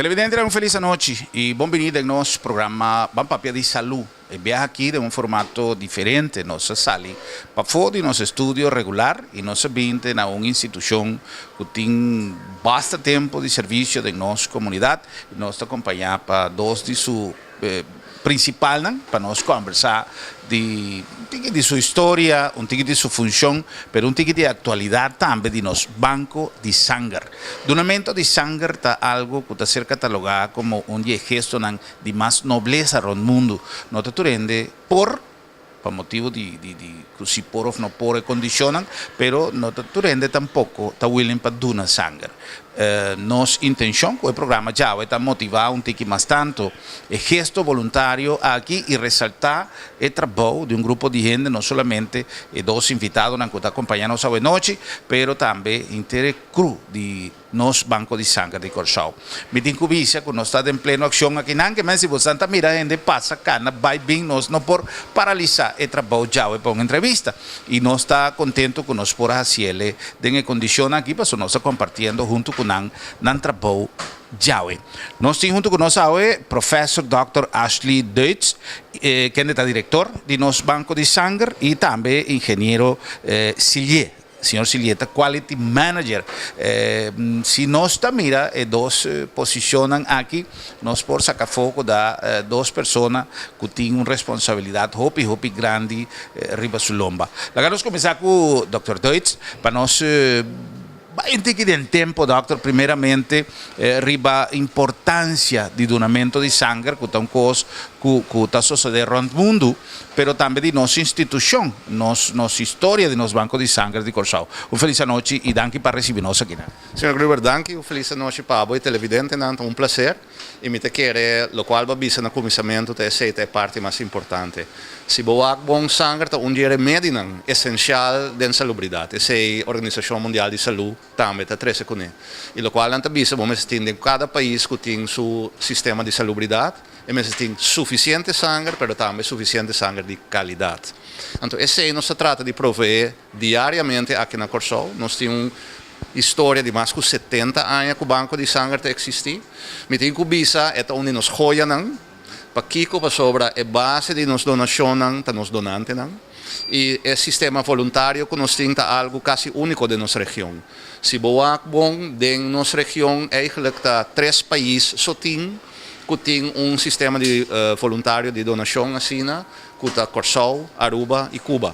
Televidente, un felis anochi i bon biní den nos programa Ban Papia di Salú. E biaha aki den un formato diferente. Nos a sali pafó di nos estudio regular i nos a binte na un institushon ku tin basta tempu di servisio den nos komunidat. I nos ta kompañá pa dos di su prinsipalnan pa nos kòmbersá di un tiki di su historia, un tiki di su funshon, pero un tiki di aktualidat tambe di nos banko di sanger. Dunamento di sanger ta algu ku ta ser katalogá komo un di e gestonan di mas noblesa rònt mundu. No ta tur hende por, pa motibu di di di ku si por òf no por e kondishonnan, pero no ta tur hende tampoko ta willing pa duna sanger. Nos intenshon ku e programa djawe ta motivá un tiki mas tantu e gesto boluntario aki i resaltá e trabou di un grupo di hende, no solamente e dos invitadonan ku ta akompañá nos awe nochi, pero tambe henter e crew di nos Banko di Sanger di Kòrsou. Mi tin ku bisa ku nos ta den pleno akshon akinan, ke men si bosan ta mira hende pasa kana bai bin nos no por paralisá e trabou djawe pa un entrevista. I nos ta kontentu ku nos por hasiele den e kondishonnan aki pasobra nos ta kompartiendo huntu ku nan nan trabou djawe. Nos tin huntu ku nos awe Professor Dòkter Ashley Duits, kende ta direktor di nos Banko di Sanger i tambe Ingeniero Silié. Señor Silié ta Quality Manager. Si nos ta mira e dos posicionnan aki, nos por saca afó cu da dos persona cu tin un responsabilidad hopi hopi grandi riba su lomba. Laga nos cuminsa cu Dòkter Duits pa nos bai un tiki den tempo, Dòkter, primeramente riba importancia di dunamento di sanger cu ta un cos cu ta sosode rond mundu. pero tambe di nos institucion, nos nos historia di nos Banco di Sanger di Corsou. Un felis anochi y danki pa ricibi nos aki. Señor Gruber, danki. Un felis anochi pa abo y televidentenan. Ta un placer y mi ta kere locual bo a bisa na cuminsamentu ta esey ta e parti mas importante. Si bo wak bon, sanger ta un di e remedinan esencial den salubridad. Esey Organisacion Mundial di Salud tambe ta trece cune. Y locual nan ta bisa bo mester tin den cada pais cu tin su sistema di salubridad. E mester tin sufisiente sanger, pero tambe sufisiente sanger di kalidat. Anto esei nos ta trata di proveé diariamente aki na Kòrsou. Nos tin un historia di mas ku 70 aña ku Banko di Sanger ta eksistí. Mi tin ku bisa e ta un di nos joyanan. Pakiko? Pasobra e base di nos donashonnan ta nos donantenan. I e sistema voluntario ku nos tin ta algu kasi úniko den nos region. Si bo wak bon, den nos region eigentlik ta tres pais so tin ku tin un sistema di voluntario di donashon asina, ku ta Kòrsou, Aruba i Cuba.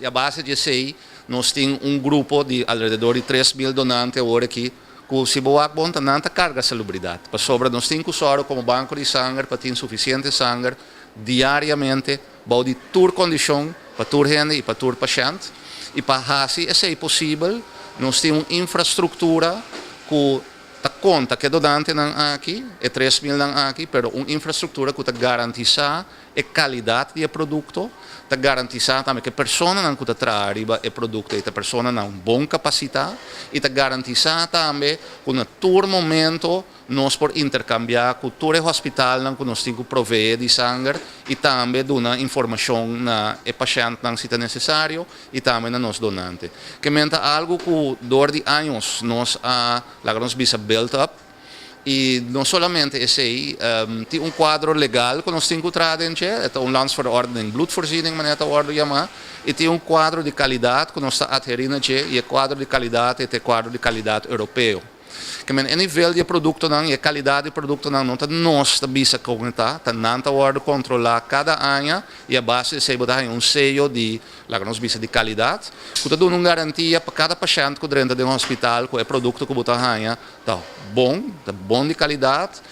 I a base di esei nos tin un grupo di alrededor di 3000 donante awor aki ku si bo wak bon ta nan ta karga salubridat, pasobra nos tin ku sòru komo banko di sanger pa tin sufisiente sanger diariamente bou di tur kondishon pa tur hende i pa tur pashènt. I pa hasi esei posibel nos tin un infrastruktura ku ta konta ku e donantenan aki, e 3000 nan aki, pero un infrastruktura ku ta garantisá e kalidat di e produkto, ta garantisá tambe ku e personanan ku ta traha riba e produkto ei ta personanan bon kapasitá i ta garantisá tambe ku na tur momento nos por interkambiá ku tur e hospitalnan ku nos tin ku proveé di sanger i tambe duna informashon na e pashèntnan si ta nesesario i tambe na nos donante. Ke men ta algu ku dor di años nos a laga nos bisa build up i no solamente esei, tin un kuadro legal ku nos tin ku traha den dje, e ta un Landsverordening Bloedvoorziening manera ta wòrdu yamá, i tin un kuadro di kalidat ku nos ta adherí na dje i e kuadro di kalidat e ta e kuadro di kalidat europeo. Ke men e nivel di e produktonan i e kalidat di e produktonan no ta nos ta bisa kon e ta, ta nan ta wòrdu kontrolá kada aña i a base di esei bo ta haña un seyo di, laga nos bisa, di kalidat ku ta duna un garantia pa kada pashènt ku drenta den hospital ku e produkto ku bo ta haña ta bon, ta bon di kalidat.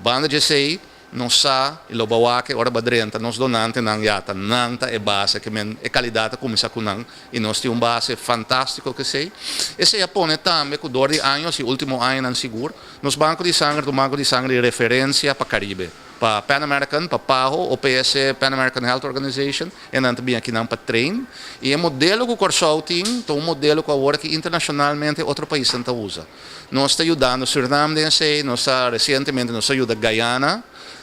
Banda di esei nos sa i lo bo wak ora bo a drenta nos donantenan ya ta nan ta e base ke men e kalidat a kuminsá ku nan i nos tin un base fantástiko ku esei. Esei a pone tambe ku dor di años i último añanan sigur nos banko di sanger ta un banko di sanger di referensia pa Karibe, pa Pan American, pa PAHO, OPS, Pan American Health Organization, e nan ta bin akinan pa train. I e modelo ku Kòrsou tin ta un modelo ku awor aki internashonalmente otro paisnan ta usa. Nos ta yudando Surinam den esei, nos ta resientemente nos a yuda Guyana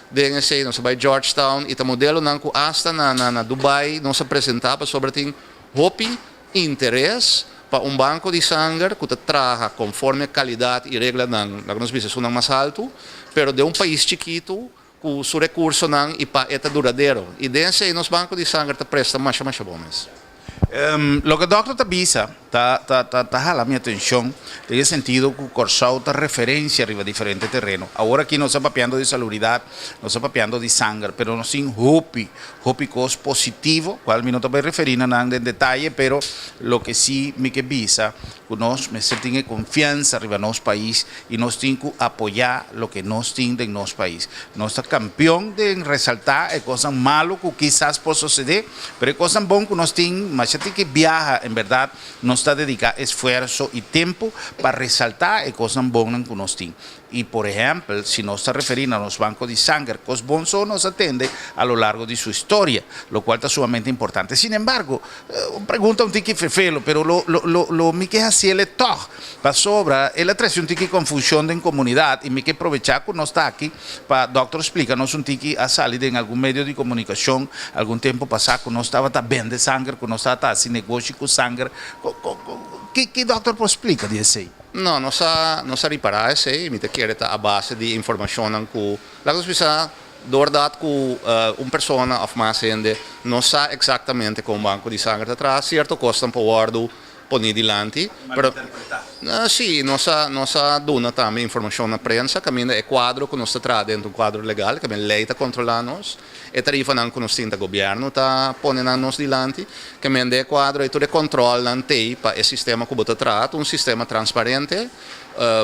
den esei, nos a bai Georgetown i ta modelonan ku asta na na Dubai nos a presentá pasobra tin hopi interes. Pa un banko di sanger ku ta traha konforme kalidat i reglanan, laga nos bisa esunnan mas haltu, pero den un pais chikitu ku su rekursonan i pa e ta duradero. I den esei nos banko di sanger ta presta masha masha bon mes. Loke dòkter ta bisa ta ta ta ta hala mi atenshon den e sentido ku Kòrsou ta referensia riba diferente tereno. Awor aki nos ta papiando di salubridat, nos ta papiando di sanger, pero nos tin hopi, hopi kos positivo, kual mi no ta bai referí na nan den detaye, pero loke sí mi ke bisa ku nos mester tin e konfiansa riba nos pais i nos tin ku apoyá loke nos tin den nos pais. Nos ta kampion den resaltá e kosnan malu ku kisas por sosodé, pero e kosnan bon ku nos tin, masha tin ke biaha, en bèrdat nos ta dediká esfuerso i tempu pa resaltá e kosnan bonnan ku nos tin. I por ehèmpel, si nos ta referí na nos banko di sanger, kos bon so nos a tende a lo largo di su historia, lokual ta sumamente importante. Sin embargo, un pregunta un tiki fefelo, pero lo lo lo lo mi ke hasiel e tòg, pasobra el a trese un tiki konfushon den komunidat i mi ke probechá ku nos ta aki pa dòkter splika nos un tiki. A sali den algun medio di komunikashon algun tempu pasá ku nos tabata bende sanger, ku nos tabata hasi negoshi ku sanger. Ki ki dòkter por splika di esei? No, nos a nos a ripará esei i mi ta kere ta a base di informashonnan ku, laga nos bisa, doordat ku un persona òf mas hende no sa eksaktamente kon un banko di sanger ta traha, sierto kosnan por wòrdu poní dilanti. Pero, sí, nos a nos a duna tambe informashon na prensa kaminda e kuadro ku nos ta traha den ta un kuadro legal, kaminda lei ta kontrolá nos. E tarifanan ku nos tin ta gobièrnu ta pone nan nos dilanti. Ke mende e kuadro ei tur e kòntròlnan t'ei pa e sistema ku bo ta traha ta un sistema transparente.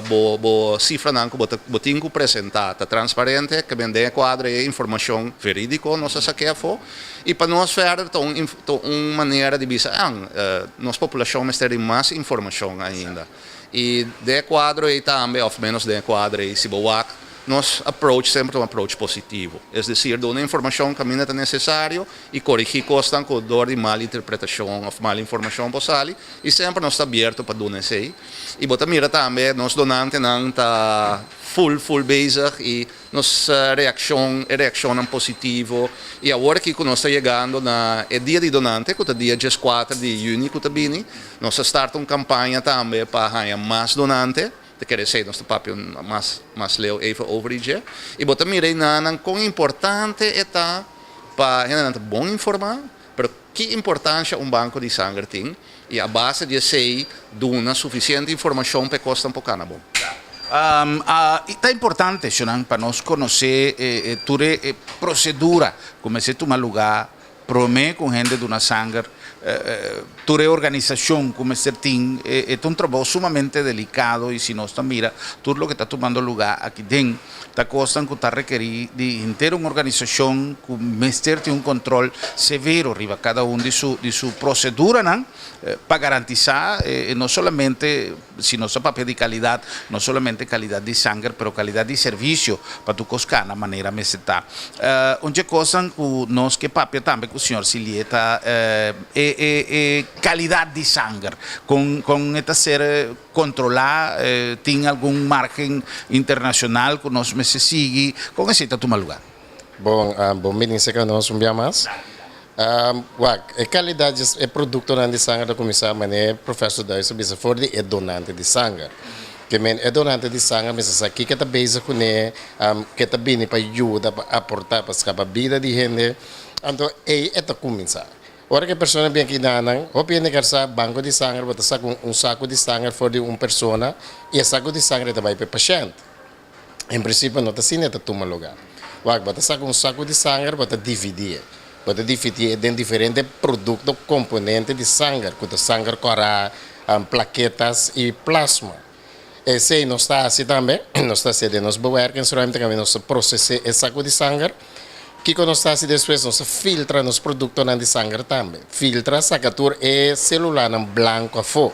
Bo bo sifranan ku bo ta bo tin ku presentá ta transparente. Ke mende e kuadro ei e informashon verídiko nos a sak'é afó. I pa nos verder ta un ta un manera di bisa an nos populashon mester di mas informashon ainda. I den e kuadro ei tambe òf ménos den e kuadro ei si bo wak Nos approach semper ta un approach positivo, es decir, duna informacion caminda ta necesario y corigi cosnan cu door di mal interpretacion of mal informacion por sali y semper nos ta abierto pa duna esey. Y bo ta mira tambe nos donantenan ta full full bezig y nos reaccion, e reaccionnan positivo y awor aki cu nos ta yegando na e dia di donante cu ta dia dieskuater di juni cu ta bini, nos a starta un campaña tambe pa haya mas donante. Ta kere esei nos ta papia un mas mas leu even over di dje. I bo ta mira einanan kon importante e ta pa hendenan ta bon informá, pero ki importansha un banko di sanger tin i a base di esei duna sufisiente informashon pa e kosnan por kana bon. I ta importante, shonnan, pa nos konosé tur e prosedura ku mester tuma lugá Promé ku hende duna sanger, tur e organisashon ku mester tin, e ta un trabou sumamente delikado i si nos ta mira tur loke ta tumando lugá aki den, ta kosnan ku ta rekerí di henter un organisashon ku mester tin un kontrol severo riba kada un di su di su proseduranan pa garantisá no solamente Si nos ta papia di kalidat, no solamente kalidat di sanger, pero kalidat di servisio pa tur kos kana manera mester ta. Un dje kosnan ku nos ke papia tambe ku señor Silié ta e e e kalidat di sanger. Kon kon e ta ser kontrolá? Tin algun margen internashonal ku nos mester sigui? Kon esei ta tuma lugá? Bon, bon bini serka nos un bia mas. Wak, e kalidat di e produktonan di sanger ta kuminsá manera e profesor Duis a bisa for di e donante di sanger. Ke men e donante di sanger mester sa kiko e ta bezig kuné, ke ta bini pa yuda, pa aportá, pa skapa bida di hende. Anto ei e ta kuminsá. Ora ku e persona bin aki nan, hopi hende kar sa banko di sanger bo ta saka un saku di sanger for di un persona i e saku di sanger e ta bai pa e pashènt. En prinsipio no ta asina e ta tuma lugá. Wak, bo ta saka un saku di sanger, bo ta dividié. Bo ta dividié den diferente produkto komponente di sanger, ku ta sanger kòrá, plaketas i plasma. Esei nos ta hasi tambe, nos ta hasié den nos bewerkingsruimte kaminda nos ta proses'é e saku di sanger. Kiko nos ta hasi despues? Nos ta filtra nos produktonan di sanger tambe. Filtra, saka tur e selulanan blanku afó.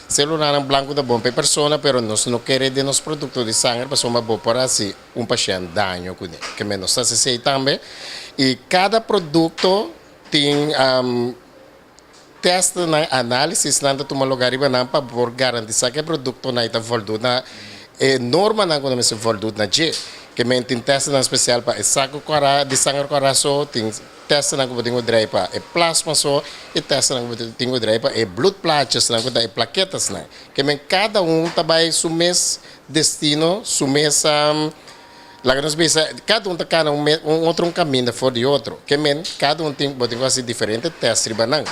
Selulanan blanku ta bon pa e persona, pero nos no kere den nos produkto di sanger pasobra bo por hasi un pashènt daño kuné. Ke men nos ta hasi esei tambe. I kada produkto tin tèstnan, análisisnan ta tuma lugá riba nan pa por garantisá ku e produktonan ei ta voldut na e normanan ku nan mester voldut na dje. Ke men tin tèstnan spesial pa e saku kòrá di sanger kòrá so, tin tèstnan ku bo tin ku drai pa e plasma so i tèstnan ku bo tin ku drai pa e bloedplaatjesnan ku ta e plaketasnan. Ke men kada un ta bai su mes destino, su mes, laga nos bisa, kada un ta kana un un otro un kaminda for di otro. Ke men kada un tin bo tin ku hasi diferente tèst riba nan.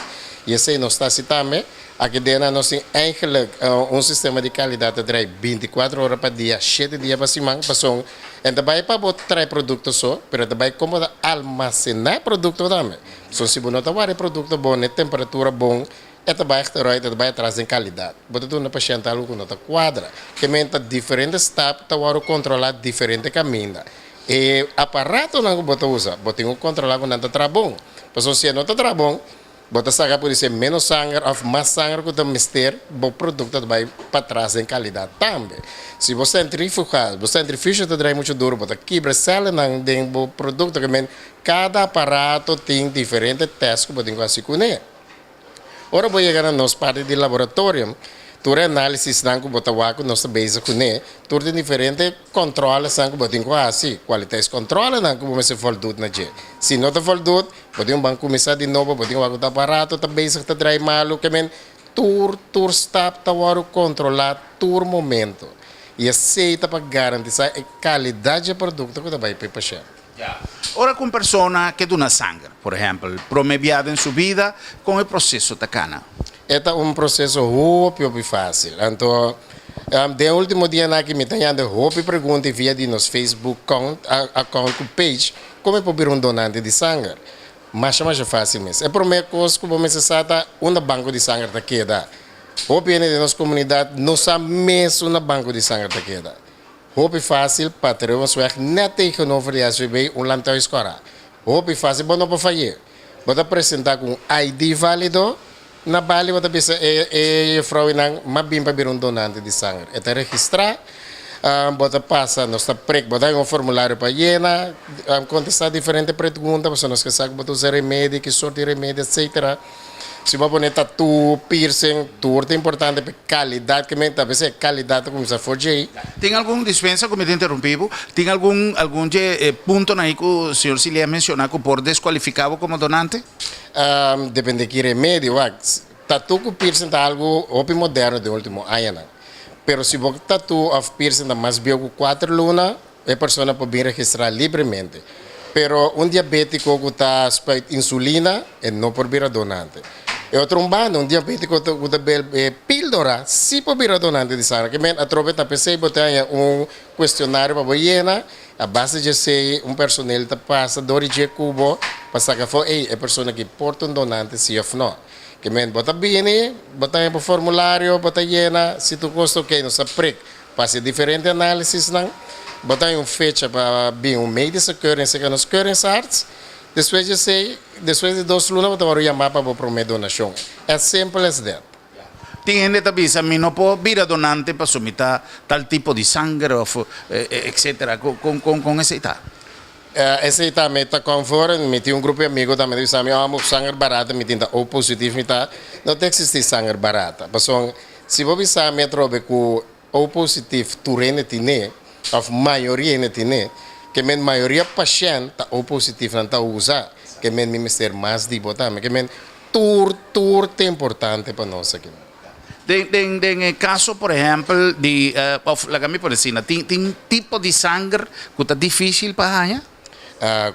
I esei nos ta hasi tambe. Aki den nan nos tin eigenlijk un sistema di kalidat ta drai bintikuater ora pa dia, shete dia pa siman, pasobra en ta bai pa bo trae produkto so, pero e ta bai kon bo ta almasená e produkto tambe. So si bo no ta warda e produkto bon na e temperatura bon, e ta bai achteruit, e ta bai atras den kalidat. Bo ta duna pashènt algu ku no ta kuadra. Ke men ta diferente stap ta wòrdu kontrolá diferente kaminda. E aparatonan ku bo ta usa, bo tin ku kontrolá ku nan ta traha bon. Pasobra si e no ta traha bon, Bo ta saka por esei menos sanger of mas sanger ku ta mester, bo produkto ta bai patras den kalidat tambe. Si bo sentrifuga, bo sentrifugio ta drai muchu duru, bo ta kibra sèlenan den bo produkto. Ke men kada aparato tin diferente tèst ku bo tin ku hasi kuné. Ora bo yega na nos parti di laboratorium, tur e análisisnan ku bo ta wak ku nos ta bezig kuné, tur tin diferente kòntròlesnan ku bo tin ku hasi, kwaliteitskontròlenan ku bo mester voldut na dje. Si no ta voldut, Bo tin un ban kuminsá di nobo, bo tin wak ku ta aparato ta bezig ta drai malu, ke men tur tur stap ta wòrdu kontrolá tur momento. I esei ta pa garantisá e kalidat dje produkto ku ta bai pa e pashènt. Ya. Ora ku un persona ke duna sanger, por ehèmpel, promé bia den su bida, kon e proseso ta kana? E ta un proseso hopi hopi fásil. Anto, den e último dianan aki mi ta yanda hopi pregunta via di nos Facebook account ku page Kon e por bira un donante di sanger? Masha masha fásil mes. E promé kos ku bo mester sa ta unda banko di sanger ta keda. Hopi hende den nos komunidat no sa mes unda banko di sanger ta keda. Hopi fásil pa Terewensweg nèt tegenover di SVB un landhuis kòrá. Hopi fásil, bo no por fay'é. Bo ta presentá ku un ID válido na bali bo ta bisa e e juffrouwnan m'a bin pa bira un donante di sanger. E ta registrá, bo ta pasa, nos ta prek, bo ta haña un formulario pa yena, kontestá diferente pregunta pasobra nos ke sa ku bo ta usa remedi, ki sort di remedi, etsetera. Si bo a pone tatú, piercing, tur ta importante pa e kalidat ke men ta bisa e kalidat ta kuminsá for djei. Tin algun, dispensa ku mi ta interrumpí bo, tin algun algun dje e puntonan ei ku señor Cilia a menshoná ku por deskualifiká bo komo donante? Depende ki remedi, wak. Tatú ku piercing ta algu hopi moderno den ultimo añanan. Pero si bo tatú òf piercing ta mas bieu ku kuater luna, E persona por bin registrá libremente. Pero un diabétiko ku ta spuit insulina, e no por bira donante. E otro un banda, un diabétiko ku ta bebe píldora sí por bira donante di sanger. Ke men atrobe ta p'esei bo ta haña un kuestionario pa bo yena. A base di esei un personel ta pasa dor di dje ku bo pa saka afó, ey, e persona aki por ta un donante sí òf nò. Ke men bo ta bini, bo ta haña bo formulario, bo ta yena, si tur kos ta okey nos ta prik. Pa hasi diferente análisisnan, bo ta haña un fecha pa bin un medische keuring serka nos keuringsarts. Despues di esei, despues di dos luna bo ta wòrdu yamá pa bo promé donashon. As simple as that. Tin hende ta bisa, Mi no por bira donante pasobra mi ta tal tipo di sanger òf etcetera. Kon kon esei ta? Esei tambe ta konfor. Mi tin un grupo di amigo tambe ta bisa mi, Oh, sanger barata mi tin ta O positief mi ta. No ta eksistí sanger barata. Pasobra Si bo bisa mi atrobe ku O positif tur hende tine, òf mayoria hende tine, ke men mayoria pashènt ta O positif nan ta usa, ke men mi mester mas di bo tambe, ke men tur tur ta importante pa nos aki. Den den den e kaso por ehèmpel di òf laga mi por asina, tin tin tipo di sanger ku ta difísil pa haña?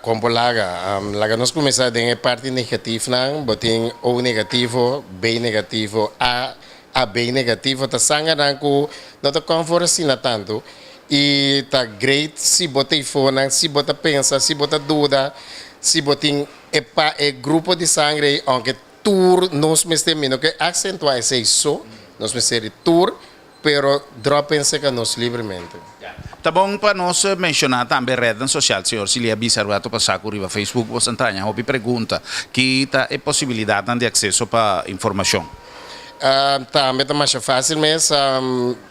Kon por laga? Laga nos kuminsá den e parti negatifnan. Bo tin O negativo, B negativo, A, AB negativo. Ta sangernan ku no ta konfor asina tantu. I ta great si bo ta eifonan, si bo ta pensa, si bo ta duda, si bo tin e pa e grupo di sangre ei, ounke tur nos mester, mi no ke aksentuá esei so, nos mester di tur. Pero drop en seca nos libremente. Ta bon pa nos menciona tambe rednan social, señor Cilia bisa rato pasa cu riba Facebook bo sa entraña hopi pregunta. Ki ta e posibilidadnan di acceso pa informacion? Tambe ta masha facil mes.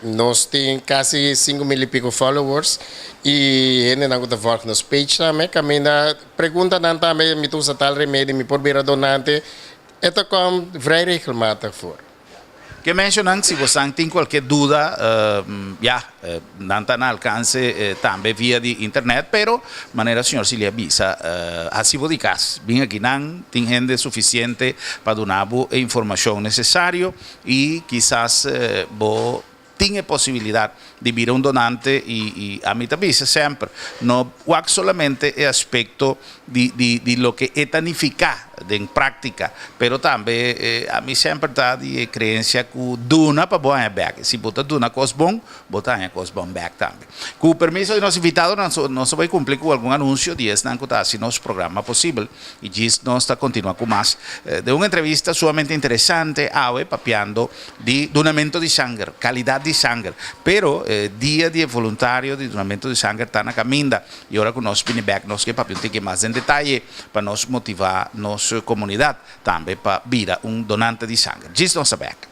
Nos tin casi cinco mil y pico followers y hendenan cu ta volg nos page tambe. Caminda preguntanan tambe, mi ta usa tal remedi, mi por bira donante? E ta kom vrij regelmatig voor. Ke menshonan si bosan tin kualke duda ya nan ta na alkanse tambe via di internet pero manera señor Silly a bisa hasi bo di kas bin aki nan tin hende sufisiente pa duna bo e informashon nesesario i kisas bo tin e posibilidad di bira un donante y y ami ta bisa semper no wak solamente e aspecto di di di loke e ta nifica den practica pero tambe ami semper ta di e creencia cu duna pa bo haña bek si bo ta duna cos bon bo ta haña cos bon bek tambe. Cu permiso di nos invitadonan nos ta bay cumpli cu algun anuncio di esnan cu ta haci nos programa posibel. I djis nos ta kontinua ku mas den un entrevista sumamente interesante awe papiando di dunamento di sanger, kalidat di sanger. Pero e dia di e voluntario di dunamento di sanger ta na kaminda i ora ku nos bini bèk nos ke papia un tiki mas den detaye pa nos motivá nos komunidat tambe pa bira un donante di sanger. Djis nos ta bèk.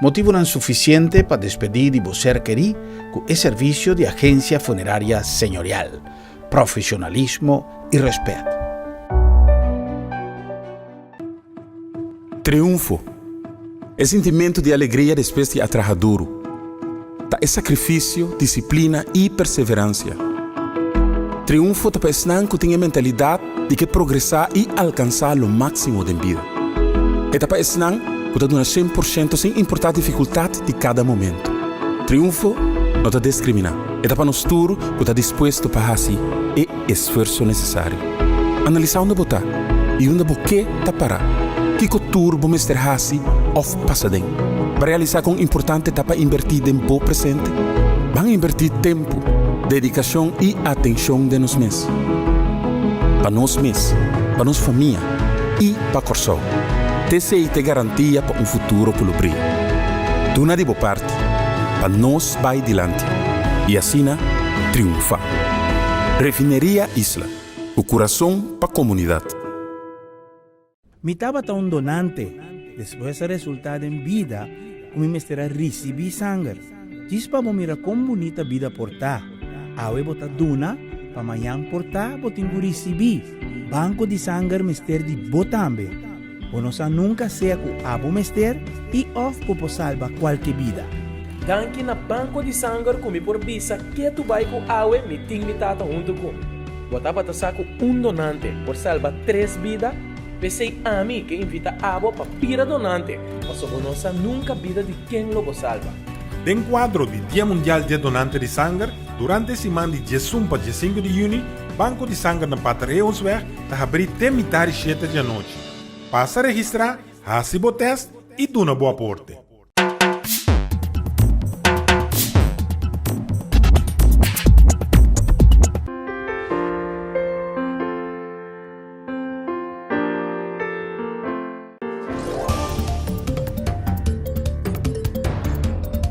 Motibunan sufisiente pa despedí di bo ser kerí ku e servisio di Agensia Funeraria Señorial. Profesionalismo i rèspèt. Triunfo, E sintimentu di alegria despues di a traha duru. Ta e sakrifisio, disiplina i perseveransia. Triunfo ta pa esnan ku tin e mentalidat di ke progresá i alkansá lo máksimo den bida. E ta pa esnan ku ta duna shen por shento sin importá difikultat di kada momentu. Triunfo no ta deskriminá. E ta pa nos tur ku ta dispuesto pa hasi e esfuerso nesesario. Analisá unda bo ta i unda bo ke ta pará. Kiko tur bo mester hasi òf pasa den pa realisá kon importante ta pa inbertí den bo presente? Ban inbertí tempu, dedikashon i atenshon den nos mes. Pa nos mes, pa nos famia i pa Kòrsou. T'esei ta e garantia pa un futuro ku lo bria. Duna di bo parti pa nos bai dilanti i asina triunfá. Refineria Isla, ku kurason pa komunidat. Mi tabata un donante, despues a resultá den bida ku mi mester a risibí sanger. Djis pa bo mira kon bunita bida por ta. Awe bo ta duna, pa mañan por ta bo tin ku risibí. Banko di sanger mester di bo tambe. Bo no sa nunka sea ku abo mester i òf bo por salba kualke bida. Danki na Banko di Sanger ku mi por bisa ketu bai ku awe mi tin mi tata huntu ku mi. Bo tabata sa ku un donante por salba tres bida? P'esei ami ke invita abo pa bira donante, paso bo no sa nunka bida di ken lo bo salba. Den kuadro di Dia Mundial dje Donante di Sanger, durante e siman di diesun pa diesinku di yüni, Banko di Sanger na Pater Eeuwsweg ta habrí te mitar di shete di anochi. Pasa registrá, hasi bo tèst i duna bo aporte.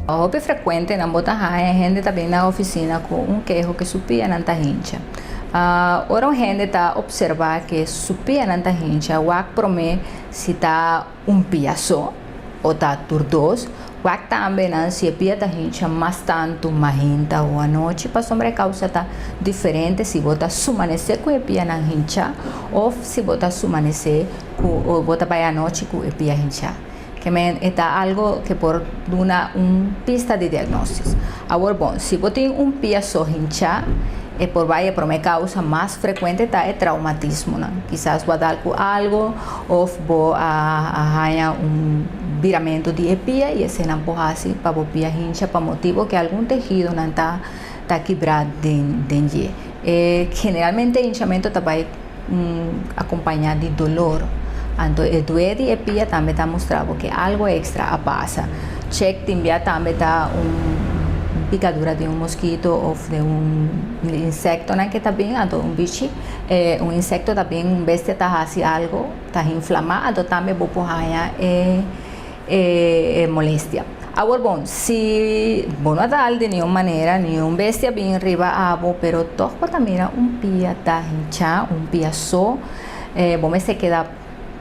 Hopi frekuente nan bo ta haña hende ta bin na ofisina ku un keho ke su pianan ta hincha. Ora un hende ta opservá ke su pianan ta hincha, wak promé si ta un pia so o ta tur dos, wak tambe nan si e pia ta hincha mas tantu mainta o anochi pasobra e causa ta diferente si bo ta sumanece cu e pianan hincha of si bo ta sumanece cu o bo ta bay anochi cu e pia hincha. Ke men e ta algo ke por duna un pista di diagnosis. Awor bon, si bo tin un pia so hincha e por bay e prome causa mas frecuente ta e traumatismonan. Kisas bo a dal cu algo Of bo a haña un biramentu di e pia i eseinan por hasi pa bo pia hincha pa motibu ku algun tehidonan ta ta kibrá den den dje. E generalmente e hinchamentu ta bai akompañá di dolor. Anto e due di e pia tambe ta mustra bo ku algu ekstra a pasa. Chek tin bia tambe ta un pikadura di un moskito of di un insektonan ke ta bin anto un bichi. E un insecto ta bien, un bestia ta haci algo, ta inflama, anto tambe bo por haya e E molestia. Awor bon, si bo no a dal di niun manera, niun bestia bin riba abo, pero tog bo ta mira un pia ta hinchá, un pia so, bo mester keda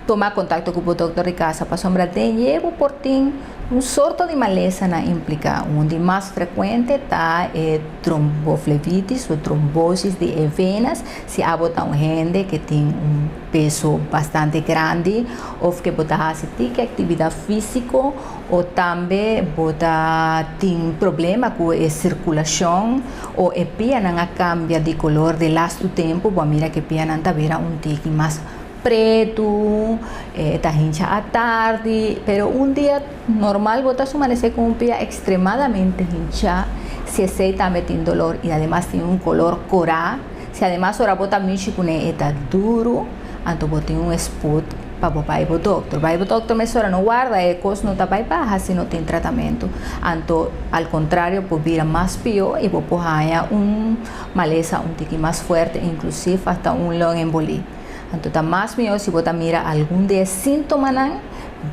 tuma kontakto ku bo dokter di kasa pasobra den ye bo por tin un sorto di malesanan impliká. Un di mas frekuente ta e tromboflebitis o trombosis di e venas, si abo ta un hende ke tin un peso bastante grandi of ke bo ta hasi tiki aktividat físiko o tambe bo ta tin problema ku e sirkulashon o e pianan a kambia di kolor de lastu tempu, bo a mira ku e pianan ta bira un tiki mas pretu, e ta hincha atardi, pero un dia normal bo ta sumanesé ku un pia ekstremadamente hinchá, si esei tambe tin dolor i ademas tin un kolor korá. Si ademas ora bo ta mishi kuné e ta duru, anto bo tin un sput pa bo bai bo dokter. Bai bo dokter mesora, no warda e kos no ta bai baha si no tin tratamentu. Anto al kontrario por bira mas pió i bo por haña un malesa un tiki mas fuerte, inklusiv hasta un longembolie. Anto ta mas mihó si bo ta mira algun di e síntomanan,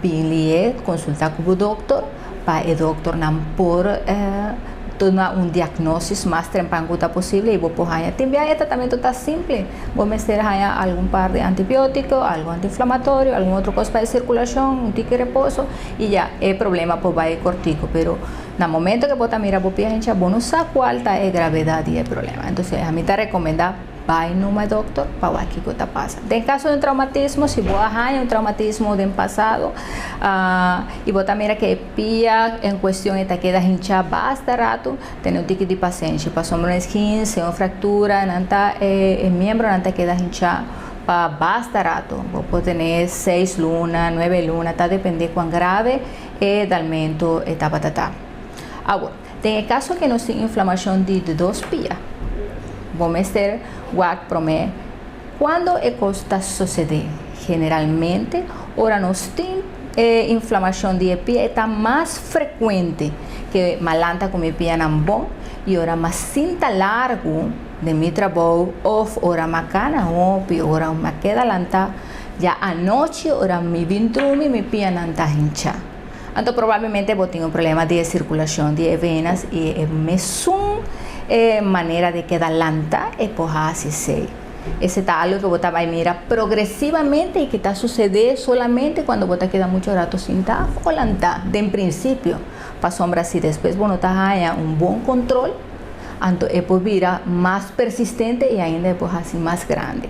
bin lié konsultá ku bo dokter pa e dokternan por duna un diagnosis mas trempan ku ta posible i bo por haña. Tin bia e tratamentu ta simple, bo mester haña algun par di antibiótiko, algun antiinflamatorio, algun otro kos pa e sirkulashon, un tiki reposo i ya e problema por bai kortiko. Pero na momento ke bo ta mira bo pia hincha bo no sa kual ta e gravedat di e problema. Entonces ami ta rekomendá. Bai numa dokter pa wak kiko ta pasa. Den kaso di un traumatismo, si bo a haña un traumatismo den pasado i bo ta mira ku e pia en kuestion e ta keda hinchá basta ratu, tene un tiki di pasenshi pasobra un esguinse, un fraktura, nan ta e miembronan ta keda hinchá pa basta ratu. Bo por tene seis luna, nuebe luna, ta depende kuan grave e dalmentu e tabata ta. Awor, den e kaso ke nos tin inflamashon di de dos pia, bo mester wak promé kuando e kos ta sosedé. Generalmente, ora nos tin e inflamashon di e pia e ta mas frekuente ke malanta ku mi pianan bon i ora mas sinta largu den mi trabou òf ora m'a kana hopi, ora m'a keda lantá, ya anochi ora mi bin drumi mi pianan ta hinchá. Anto probablemente bo tin un problema di e circulacion di e venas y e mesun e manera di keda lanta e por haci esey. Ese ta algo cu bo ta bay mira progresivamente y cu ta sucede solamente cuando bo ta keda mucho rato sinta o lanta den principio, pasobra si despues bo no ta haya un bon control anto e por bira mas persistente y ainda e por haci mas grandi.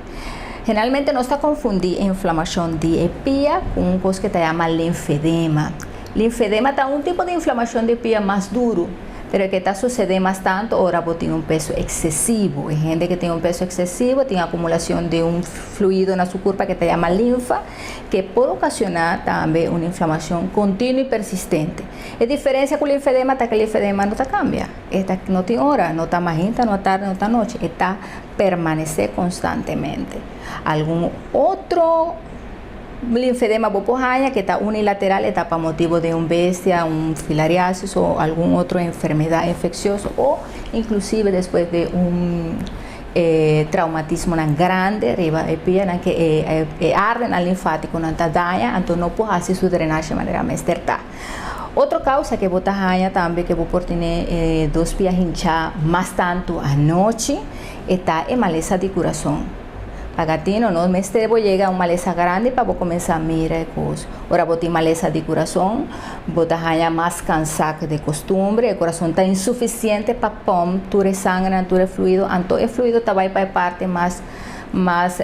Generalmente nos ta konfundí e inflamashon di e pia ku un kos ku ta yama linfedema. Linfedema ta un tipo di inflamashon di pia mas duru, pero e ke ta susedé mas tantu ora bo tin un peso eksesivo. E hende ku tin un peso eksesivo tin akumulashon di un fluido na su kurpa ku ta yama linfa, ke por okashoná tambe un inflamashon kontinuo i persistente. E diferensia ku linfedema ta ku linfedema no ta kambia, e ta no tin ora, no ta mainta, no ta tardi, no ta anochi, e ta permanesé konstantemente. Algun otro linfedema bo por haña ke ta unilateral, e ta pa motibu di un bestia, un filariasis o algun otro enfermedat infeksioso o inklusive despues di un traumatismonan grandi riba e pianan ke e ardenan linfátikonan ta daña, anto no por hasi su drenashe manera mester ta. Otro causa ke bo ta haña tambe ke bo por tene e dos pia hinchá mas tantu anochi e ta e malesa di kurason. Pagatino no mester bo yega un malesa grandi pa bo kuminsá mira e kos. Ora bo tin malesa di kurason bo ta haña mas kansá ke de kostumbre, e kurason ta insufisiente pa pòmp tur e sangernan, tur e fluido, anto e fluido ta bai pa e parti mas mas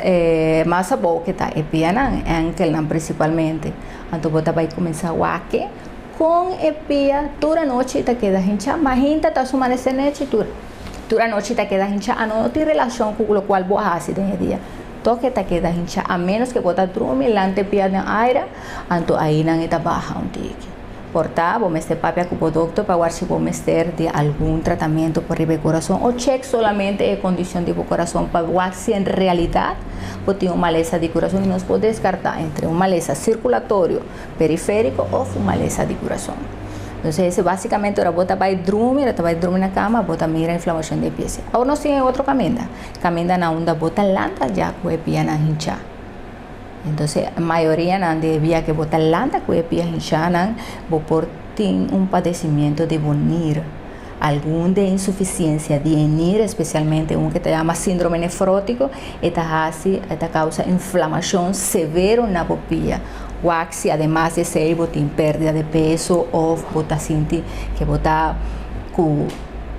mas abou ke ta e pianan, ènkelnan prinsipalmente. Anto bo ta bai kuminsá wak kon e pia tur anochi ta keda hinchá. Mahinta ta su manesé nechi tur tur anochi ta keda hinchá. Ano no tin relashon ku lokual bo a hasi den e dia. Tok e ta keda hinchá a ménos ke bo ta drumi lanta e pia den aire, anto ainan e ta baha un tiki. Por ta, bo mester papia ku bo dokter pa wak si bo mester di algun tratamentu por riba e kurason o chèk solamente e kondishon di bo kurason pa wak si en realidat bo tin un malesa di kurason i nos por deskartá entre un malesa sirkulatorio perifériko òf un malesa di kurason. Entonces ese básikamente ora bo ta bai drumi, ora ta bai drumi na kama bo ta mira inflamashon di e pies. Awor nos tin e otro kaminda, kaminda na unda bo ta lanta ya ku e pianan hinchá. Entonces mayoria nan di bia ku bo ta lanta ku e pia hinchá nan, bo por tin un padecimiento di bo nir, algun di insuficiencia di e nir, especialmente un ku ta yama síndrome nefrótico, e ta hasi, e ta causa inflamacion severo na bo pia. Wak si ademas di esei bo tin pérdida di peso òf bo ta sinti ku bo ta ku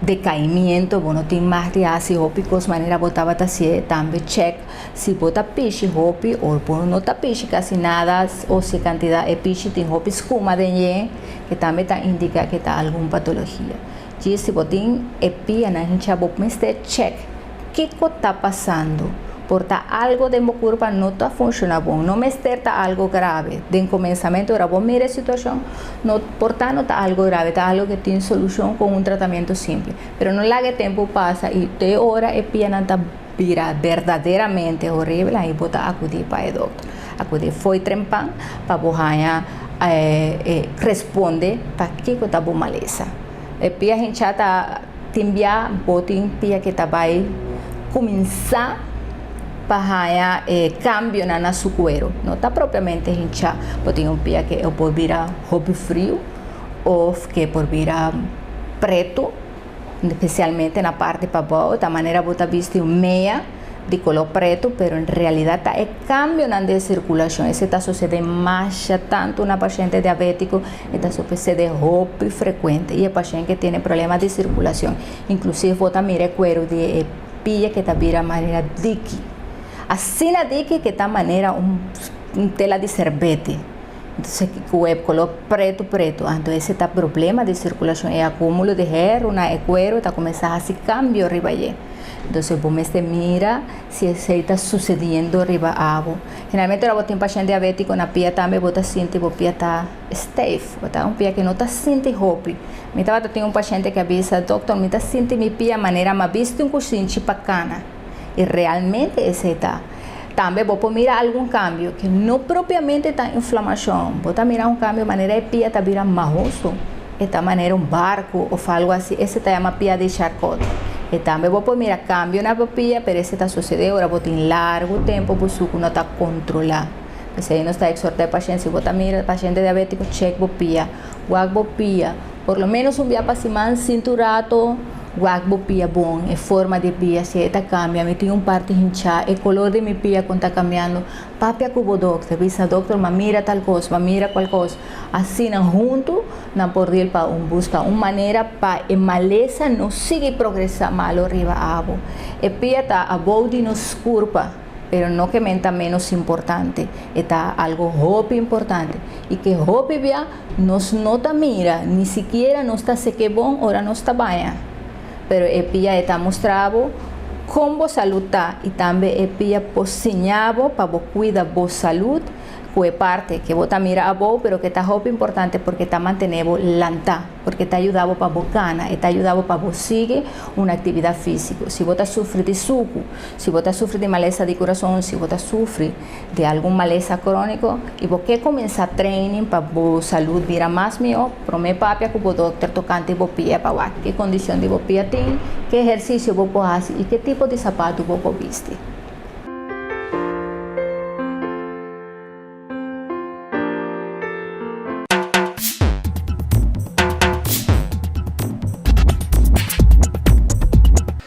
decaimiento, bo no tin mas di hasi hopi kos manera bo tabata hasié, tambe check si bo ta pishi hopi òf bo no ta pishi kasi nada òf si e kantidat e pishi tin hopi skuma den dje, ku tambe ta indiká ku ta algun patologia. Djis si bo tin e pianan hinchá bo mester check kiko ta pasando. Por ta algo den bo kurpa no ta funshoná bon. No mester ta algo grave. Den komensamentu ora bo mira e situashon, no por ta no ta algo grave, ta algo ku tin solushon ku un tratamentu simpel. Pero no laga e tempu pasa i te ora e pianan ta bira berdaderamente horibel, ahi bo ta akudí pa e dòkter. Akudí fo'i trempan pa bo haña e responde pa kiko ta bo malesa. E pia hinchá ta tin bia bo tin pia ku ta bai kuminsá pa haña e kambionan na su kueru. No ta propiamente hinchá. Bo tin un pia ku e por bira hopi friu òf ku e por bira pretu, espesialmente na parti pabou. Ta manera bo ta bisti un mea di koló pretu, pero en realidat ta e kambionan den sirkulashon. Esei ta sosede masha tantu na pashente diabétiko, e ta sosede hopi frekuente. I e pashent ke tene problema di sirkulashon, inklusive bo ta mira e kueru di e pia ke ta bira manera diki. Asina diki ke ta manera un tela di serbete. Entonces ku e koló pretu pretu. Anto ese ta problema di sirkulashon, e akúmulo di heru na e kueru ta kuminsá hasi kambio riba dje. Entonces bo mester mira si esei ta sucediendo riba abo. Generalmente ora bo tin pashent diabetico na pia tambe bo ta sinti bo pia ta stijf, bo ta un pia ku no ta sinti hopi. Mi tabata tin un pashente ku a bisa, Dokter, mi ta sinti mi pia manera mi a bisti un kushinchi pa kana. I realmente esei ta. Tambe bo por mira algun kambio ku no propiamente ta inflamashon. Bo ta mira un kambio manera e pia ta bira mahoso. E ta manera un barku òf algu asina. Esei ta yama pia di Charcot. I tambe bo por mira kambio na bo pia, pero esei ta sosodé ora bo tin largu tempu bo suku no ta kontrolá. P'esei nos ta eksortá e pashènt, si bo ta mira pashènt diabétiko, chèk bo pia, wak bo pia. Por lo ménos un bia pa siman, sinti un rato, wak bo pia bon, e forma di pia, si e ta kambia. Mi tin un parti hinchá, e kolor di mi pia kon ta kambiando. Papia ku bo dòkter, bisa dòkter, m'a mira tal kos, m'a mira kual kos. Asina huntu nan por dil pa un buska un manera pa e malesa no sigui progresá malo riba abo. E pia ta abou di nos kurpa, pero no ke men ta ménos importante. E ta algu hopi importante i ke hopi bia nos no ta mira, ni sikiera nos ta seke bon ora nos ta baña. Pero e pia e ta mustra bo kon bo salud ta i tambe e pia por siña bo pa bo kuida bo salud. Ku e parte ke bo ta mira abou pero ke ta hopi importante porque ta mantene bo lantá, porque ta yuda bo pa bo kana, e ta yuda bo pa bo sigui un aktividat físiko. Si bo ta sufri di suku, si bo ta sufri di malesa di kurason, si bo ta sufri di algun malesa króniko i bo ke kuminsá training pa bo salud bira mas mihó, promé papia ku bo dòkter tokante bo pia pa wak ke kondishon di bo pia tin, ke ehersisio bo por hasi i ke tipo di sapatu bo por bisti.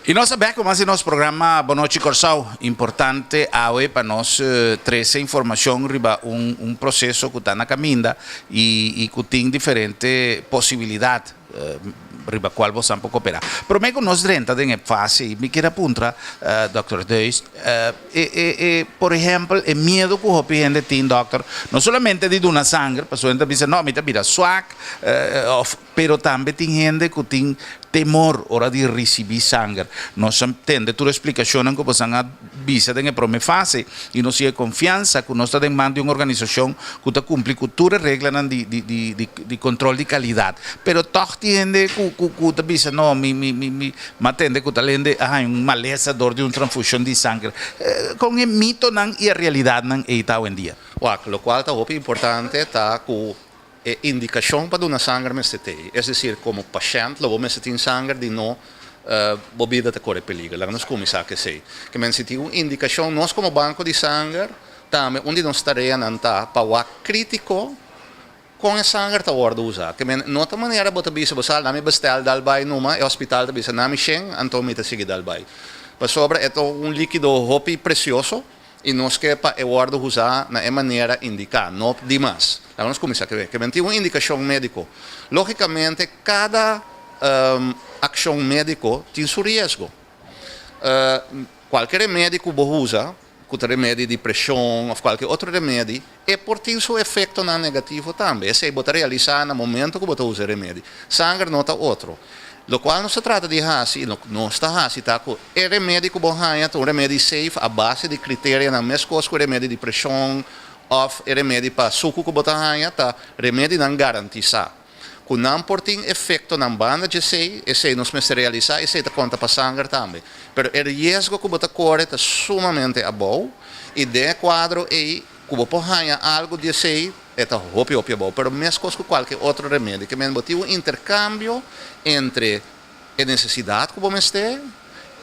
I nos a bek ku mas di nos programa Bon Nochi Kòrsou. Importante awe pa nos trese informashon riba un un proseso ku ta na kaminda i i ku tin diferente posibilidat. riba cual bo san por coopera. Prome cu nos drenta den e fase y mi kier a puntra Dòkter Duis, e e e por ehempel e miedo cu hopi hende tin dòkter, no solamente di duna sanger, pasobra hende ta bisa no mi ta bira swak of pero tambe tin hende cu tin temor ora di ricibi sanger. Nos a tende tur e splicacionnan cu bosan a bisa den e prome fase y nos tin e confiansa cu nos ta den man di un organisacion cu ta cumpli cu tur e reglanan di di di di di control di calidad. Pero toch tin hende cu cu cu ta bisa no mi mi mi mi m'atende cu tal hende a haña un malesa door di un transfusion di sanger. Con e mitonan y e realidadnan ey ta awendia? Wak, locual ta hopi importante ta cu e indicacion pa duna sanger mester tei. Es decir, como pashent lo bo mester tin sanger di no bo bida ta core peliger. Laga nos cuminsa cu esey. Ke men si tin un indicacion, nos como banco di sanger. Tambe un di nos tareanan ta pa wak krítiko kon e sanger ta wòrdu usá. Ke men no ta manera bo ta bisa bo sa lami bestel dal bai numa e hospital ta bisa nami shen anto mi ta sigui dal bai. Pasobra e ta un líkido hopi presioso i nos ke pa e wòrdu usá na e manera indiká, no dimas. Laga nos kuminsá ke ke men tin un indikashon médiko. Lógikamente kada akshon médiko tin su riesgo. Kualke remedi ku bo usa, ku ta remedi di preshon òf kualke otro remedi, e por tin su efektonan negativo tambe. Esei bo ta realisá na momento ku bo ta usa e remedi. Sanger no ta otro. Lokual nos ta trata di hasi i loke nos ta hasi ta ku e remedi ku bo haña ta un remedi safe a base di kriterianan meskos ku e remedi di preshon òf e remedi pa suku ku bo ta haña ta remedinan garantisá. Ku nan por tin efektonan banda djesei, esei nos mester realisá, esei ta konta pa sanger tambe. Pero e riesgo ku bo ta kore ta sumamente abou i den e kuadro ei ku bo por haña algu di esei e ta hopi hopi abou. Pero meskos ku kualke otro remedi, ke men bo tin un interkambio entre e nesesidat ku bo mester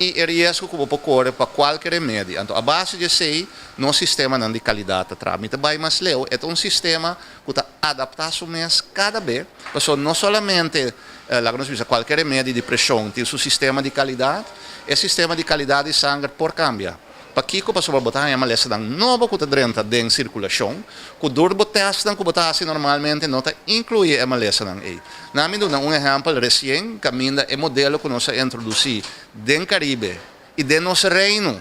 i e riesgo ku bo por kore pa kualke remedi. Anto a base di esei nos sistemanan di kalidat ta traha. Mi ta bai mas leu, e ta un sistema ku ta adaptá su mes kada be, pasobra no solamente, laga nos bisa, kualke remedi di preshon tin su sistema di kalidat, e sistema di kalidat di sanger por kambia. Pakiko? Pasobra bo ta haña malesanan nobo ku ta drenta den sirkulashon, ku dor bo tèstnan ku bo ta hasi normalmente no ta inkluí e malesanan ei. Na mi duna un ehèmpel resien kaminda e modelo ku nos a introdusí den Karibe i den nos Reino,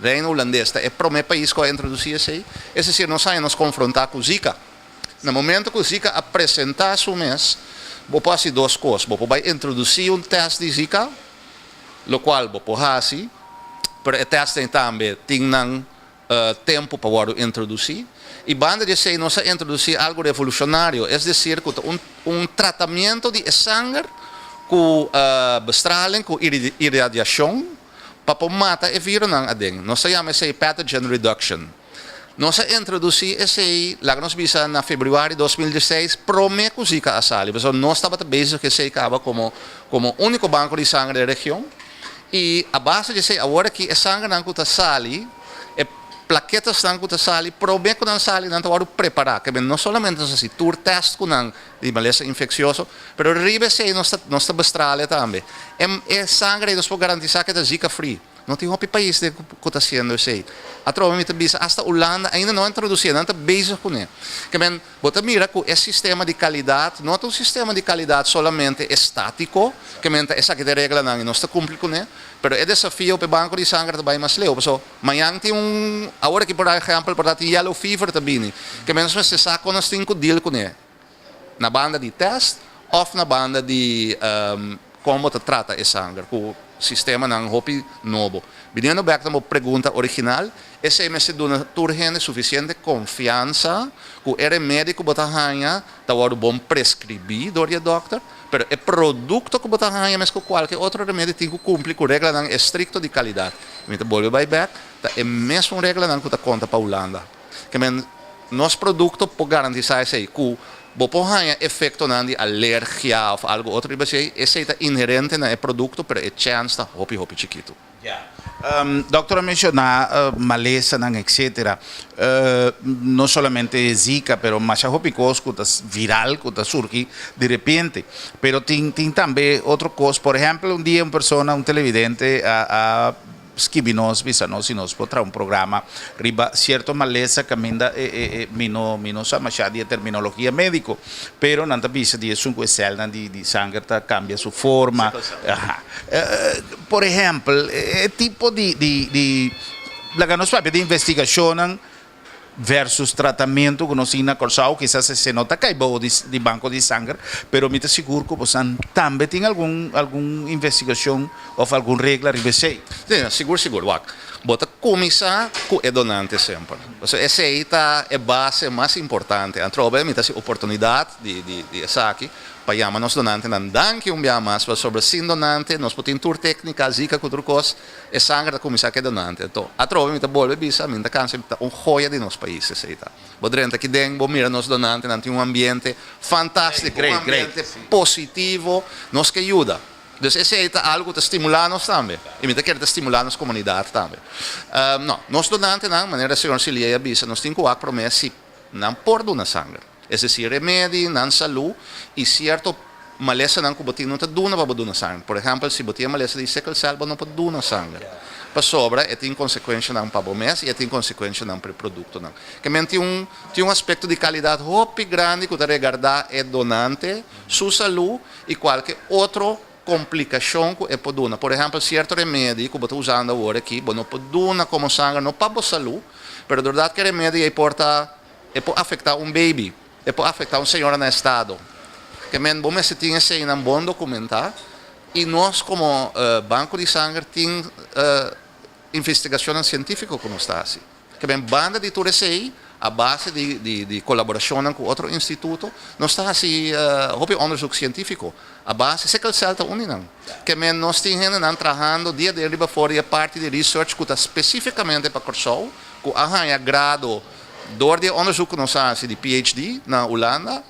Reino Hulandes ta e promé pais ku a introdusí esei, es desir nos haña nos konfrontá ku Zika. Na momento ku Zika a presentá su mes, bo por hasi dos kos, bo por bai introdusí un tèst di Zika, lokual bo por hasi, pero e tèstnan tambe tin nan tempu pa wòrdu introdusí. I banda di esei nos a introdusí algu revolushonario, es desir ku ta un un tratamiento di e sanger ku bestraling, ku iradiashon pa por mata e virunan aden. Nos ta yama esei pathogen reduction. Nos a introdusí esei, laga nos bisa, na febrüari 2016, promé ku Zika a sali, pasobra nos tabata bezig ku esei kaba komo komo úniko banko di sanger den region. I a base di esei awor aki e sangernan ku ta sali, e plaketasnan ku ta sali, promé ku nan sali nan ta wòrdu prepará. Ke men no solamente nos hasi tur tèst ku nan di malesa infeksioso, pero riba esei nos ta nos ta bestrale tambe. E e sanger ei nos por garantisá ku e ta Zika free. No tin hopi pais den ku ta hasiendo esei. Atrobe mi ta bisa asta Hulanda ainda no a introdusié, nan ta bezig kuné. Ke men, bo ta mira ku e sistema di kalidat no ta un sistema di kalidat solamente estatiko, ke men ta esaki ta e reglanan i nos ta kumpli kuné, pero e desafio pa e banko di sanger ta bai mas leu. Pasobra mañan tin un, awor aki por ehèmpel por ta tin yellow fever ta bini, ke men nos mester sa kon nos tin ku deal kuné na banda di tèst òf na banda di kon bo ta trata e sanger ku sistemanan hopi nobo. Biniendo bèk na bo pregunta original, esei mester duna tur hende sufisiente konfiansa ku e remedi ku bo ta haña ta wòrdu bon preskribí dor di e dòkter, pero e produkto ku bo ta haña mes ku kualke otro remedi tin ku kumpli ku reglanan estrikto di kalidat. Mi ta bolbe bai bèk, ta e mesun reglanan ku ta konta pa Hulanda. Ke men nos produkto por garantisá esei, ku bo por haña efektonan di alergia òf algu otro riba esei, esei ta inherente na e produkto, pero e chèns ta hopi hopi chikitu. Ya. Dòkter a menshoná malesanan etcetera. No solamente Zika, pero masha hopi kos ku ta viral, ku ta surgi di repente. Pero tin tin tambe otro kos, por ehèmpel un dia un persona, un televidente a a Skibi nos, bisa nos si nos por traha un programa riba cierto malesa caminda e e e mi no mi no sa masha di e terminologia medico, pero nan ta bisa di esun cu e celnan di di sanger ta cambia su forma, aha. Por ehempel e tipo di di di laga nos papia di investigacionnan versus tratamentu ku nos tin na Kòrsou, kisas esei no ta kai bou di banko di sanger, pero mi ta sigur ku bosan tambe tin algun algun investigashon òf algun regla riba esei. Sí, sigur sigur. Wak, bo ta kuminsá ku e donante semper. Pasobra esei ta e base mas importante. Antrobe mi ta hasi oportunidat di di esaki pa yama nos donantenan danki un bia mas, pasobra sin donante nos por tin tur téknika, zika ku tur kos, E sanger ta kuminsá keda nante. Anto, atrobe mi ta bolbe bisa, mi no ta kansa, ta un joya di nos pais esei ta. Bo drenta aki den, bo mira nos donantenan tin un ambiente fantástiko, un ambiente positivo. Nos ke yuda. Dus esei ta algu ku ta stimulá nos tambe. I mi ta kere ta stimulá nos komunidat tambe. No, nos donantenan, manera señor Siliey a bisa, nos tin ku wak promé si nan por duna sanger. Es desir, remedi, nan salú i sierto malesanan ku bo tin no ta duna pa bo duna sanger. Por ehèmpel, si bo tin e malesa di sikkelcel, bo no por duna sanger. Pasobra e tin konsekuenshanan pa bo mes i e tin konsekuenshanan pa e produktonan. Ke men tin un tin un aspekto di kalidat hopi grandi ku ta regardá e donante su salú i kualke otro komplikashon ku e por duna. Por ehèmpel, sierto remedi ku bo ta usando awor aki, bo no por duna komo sanger, no pa bo salú, pero doordat ku e remedi ei por ta, e por afektá un baby, e por afektá un señora na estado. Ke men bo mester tin eseinan bon dokumentá i nos komo banko di sanger tin investigashonnan sientífiko ku nos ta hasi. Ke ben banda di tur esei, a base di di kolaborashonnan ku otro instituto, nos ta hasi hopi onderzoek sientífiko. A base, sikkelcel ta un di nan. Ke men nos tin hendenan trahando dia den riba for di e parti di research ku ta spesífikamente pa Kòrsou, ku a haña grado dor di e onderzoek ku nos a hasi di PhD na Hulanda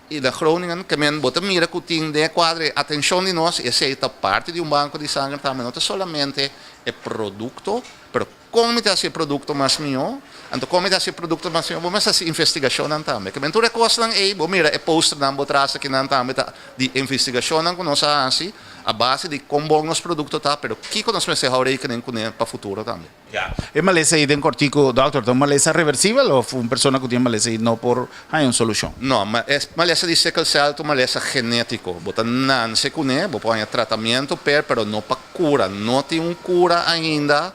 i na Groningen. Ke men bo ta mira ku tin den e kuadro e atenshon di nos i esei ta parti di un banko di sanger tambe, no ta solamente e produkto, pero. Kon mi ta hasi e produkto mas mihó? Anto kon mi ta hasi e produkto mas mihó? Bo mester hasi investigashonnan tambe. Ke men tur e kosnan ei, bo mira e posternan bo tras akinan tambe ta di investigashonnan ku nos a hasi a base di kon bon nos produkto ta, pero kiko nos mester hou rekening kuné pa futuro tambe. Ya. E malesa ei den kòrtiku, dòkter, ta un malesa reversibel òf un persona ku tin e malesa ei no por haña un solushon? No, e malesa di sickle cell ta un malesa genétiko. Bo ta nanse kuné, bo por haña tratamentu p'e, pero no pa kura. No tin un kura ainda.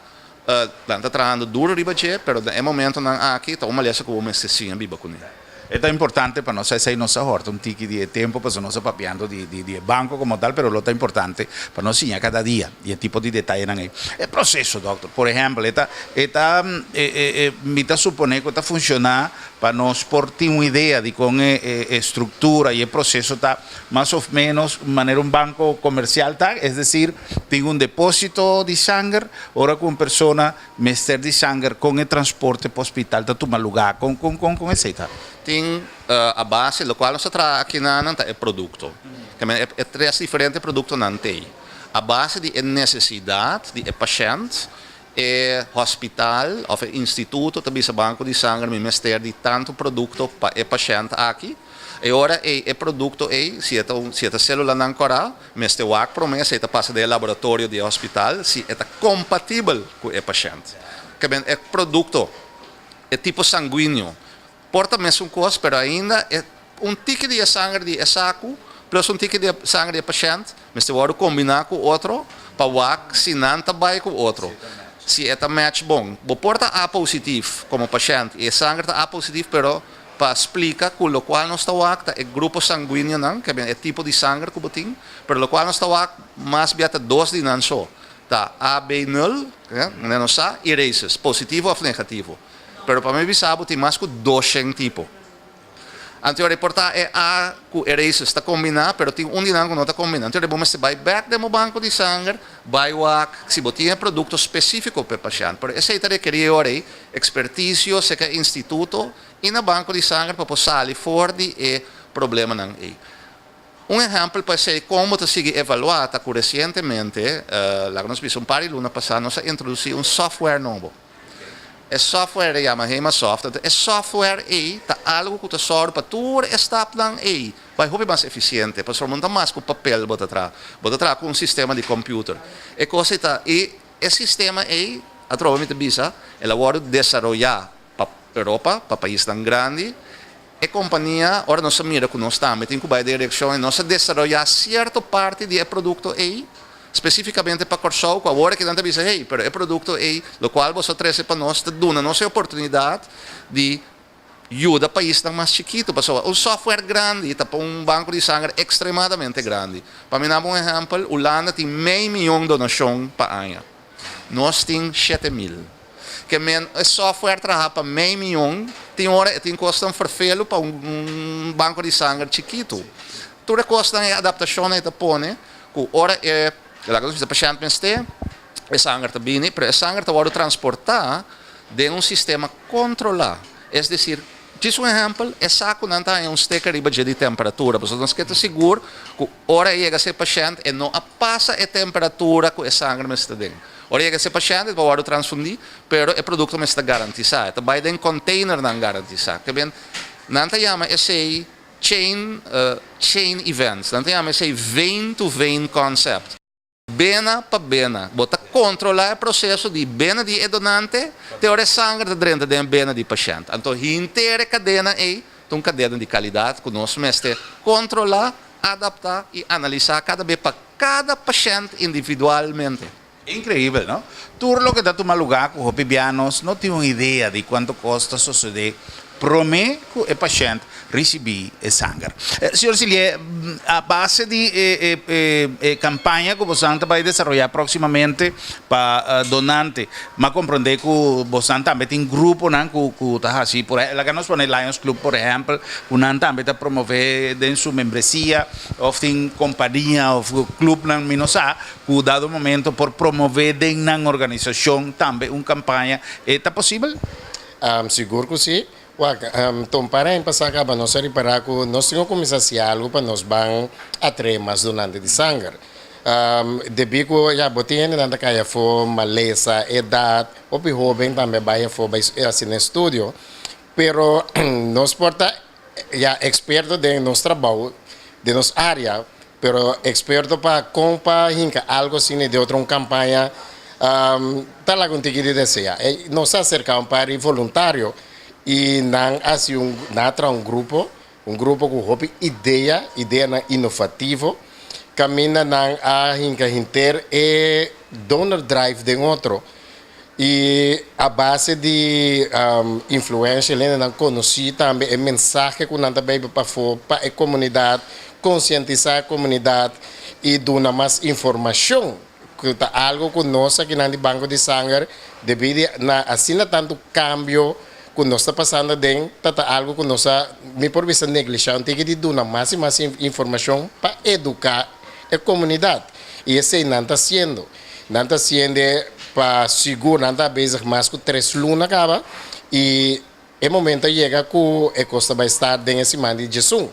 Nan ta trahando duro riba dje, pero na e momentonan aki ta un malesa ku bo mester siña biba kuné. E ta importante pa nos esei nos a hòrta un tiki di e tempu pasobra nos a papiando di di e banko komo tal, pero lo ta importante pa nos siña kada dia di e tipo di detayenan ei. E proseso, dòkter, por ehèmpel, e ta e ta e mi ta suponé ku ta funshoná pa nos por tin un idea di kon e e struktura i e proseso ta mas òf ménos manera un banko komersial ta, es desir, Tin un depósito di sanger, ora ku un persona mester di sanger kon e transporte pa hospital ta tuma lugá? Kon kon kon kon esei ta? Tin a base lokual nos ta traha akinanan ta e produkto. Keme e tres diferente produktonan t'ei. A base di e nesesidat di e pashènt, e hospital òf e instituto ta bisa banko di sanger mi mester di tantu produkto pa e pashènt aki. E ora ei e produkto ei, si e ta un si e ta sélulanan kòrá, Mester wak promé si e ta pasa den e laboratorio di e hospital si e ta kompatibel ku e pashènt. Ke men e produkto, e tipo sanguíneo por ta mesun kos pero ainda e un tiki di e sanger di e saku plus un tiki di e sanger di e pashènt mester wòrdu kombiná ku otro pa wak si nan ta bai ku otro. Si e ta match bon. Bo por ta A positif komo pashènt i e sanger ta A positif pero Pa splika ku lokual nos ta wak ta e grupo sanguineonan, ke ben e tipo di sanger ku bo tin, pero lokual nos ta wak mas bia ta dos di nan so, ta AB nul, manera nos sa, i rhesus, positivo òf negativo. Pero pa mi bisa bo tin mas ku doshen tipo. Anto e por ta e A ku e rhesus ta kombiná, pero tin un di nan ku no ta kombiná. Anto bo mester bai bèk den bo banko di sanger, bai wak si bo tin e produkto spesífiko pa e pashènt. Pero esei ta rekerí e ora ei ekspertisio serka e instituto i na banko di sanger pa por sali for di e problemanan ei. Un ehèmpel pa esei kon bo ta sigui evaluá ta ku resientemente, laga nos bisa un par di luna pasá, nos a introdusí un software nobo. E software ei yama Hemasoft. Anto e software ei ta algu ku ta sòru pa tur e stapnan ei bai hopi mas efisiente, pasobra no ta mas ku papel bo ta traha, bo ta traha ku un sistema di kòmpiuter. E kos ei ta i e sistema ei, atrobe mi ta bisa, el a wòrdu desaroyá Pa Europa, pa paisnan grandi, e kompania, ora nos a mira ku nos tambe tin ku bai den direkshon ei, nos a desaroyá sierto parti di e produkto ei, spesífikamente pa Kòrsou, ku awor akinan ta bisa, hey, pero e produkto ei, lokual boso a trese pa nos, ta duna nos e oportunidat di yuda paisnan mas chikitu, pasobra un software grandi ta pa un banko di sanger ekstremadamente grandi. Pa mi naba un ehèmpel, Hulanda tin mei mion donashon pa aña. Nos tin 7000. Ke men e software traha pa mei mion, tin ora e tin kosnan ferfelu pa un banko di sanger chikitu. Tur e kosnan e adaptashonnan e ta pone ku ora e, laga nos bisa pashènt mester, e sanger ta bini, pero e sanger ta wòrdu transportá den un sistema kontrolá. Es desir. Djis un ehèmpel, e sakunan ta haña un sticker riba dje di temperatura, pasobra nos ke ta sigur ku ora e yega si e pashènt e no a pasa e temperatura ku e sanger mester ta den. Ora e yega si e pashènt e ta wòrdu transfundí, pero e produkto mester ta garantisá, e ta bai den containernan garantisá. Ke ben, nan ta yama esei chain chain events, nan ta yama esei vein to vein concept. Bena pa bena. Bo ta kontrolá e proseso di bena di e donante te ora e sanger ta drenta den e bena di pashènt. Anto henter e kadena ei ta un kadena di kalidat ku nos mester kontrolá, adaptá i analisá kada be pa kada pashènt individualmente. Inkreibel, no? Tur loke ta tuma lugá ku hopi bia nos no tin un idea di kuantu kos ta sosodé promé ku e pashènt risibí e sanger. Señor Silié, a base di e kampaña ku bosan ta bai desaroyá próksimamente pa donante, m'a komprondé ku bosan tambe tin gruponan ku ta hasi, por ehèmpel, laga nos pone Lions Club por ehèmpel, ku nan tambe ta promové den su membresia òf tin kompania òf klupnan, mi no sa, ku dado momento por promové den nan organisashon tambe un kampaña. E ta posibel? Sigur ku si. Wak, ta un par aña pasá kaba nos a ripará ku nos tin ku kuminsá hasi algu pa nos ban atraé mas donante di sanger. Debí ku ya bo tin hendenan ta kai afó, malesa, edat, hopi hóben tambe a bai afó bai hasi nan estudio. Pero nos por ta ya eksperto den nos trabou, den nos área, pero eksperto pa kon pa hinka algu asina den otro un kampaña ta laga un tiki di desea. Nos a aserká un par di voluntario i nan a hasi un, nan a traha un grupo, un grupo ku hopi idea, ideanan inovativo, kaminda nan a hinka henter e donor drive den otro. I a base di influensha e hendenan konosí tambe e mensahe ku nan ta bay pafó pa e komunidat, konsientisá e komunidat i duna mas informashon ku ta algu ku nos akinan di Banko di Sanger debí di na asina tantu kambio ku nos ta pasando aden ta ta algu ku nos a mi por bisa neglishá un tiki di duna mas i mas informashon pa eduká e komunidat i esei nan ta hasiendo. Nan ta siende pa sigur, nan ta bezig mas ku tres luna kaba i e momento a yega ku e kos ta bai start den e siman di djesun.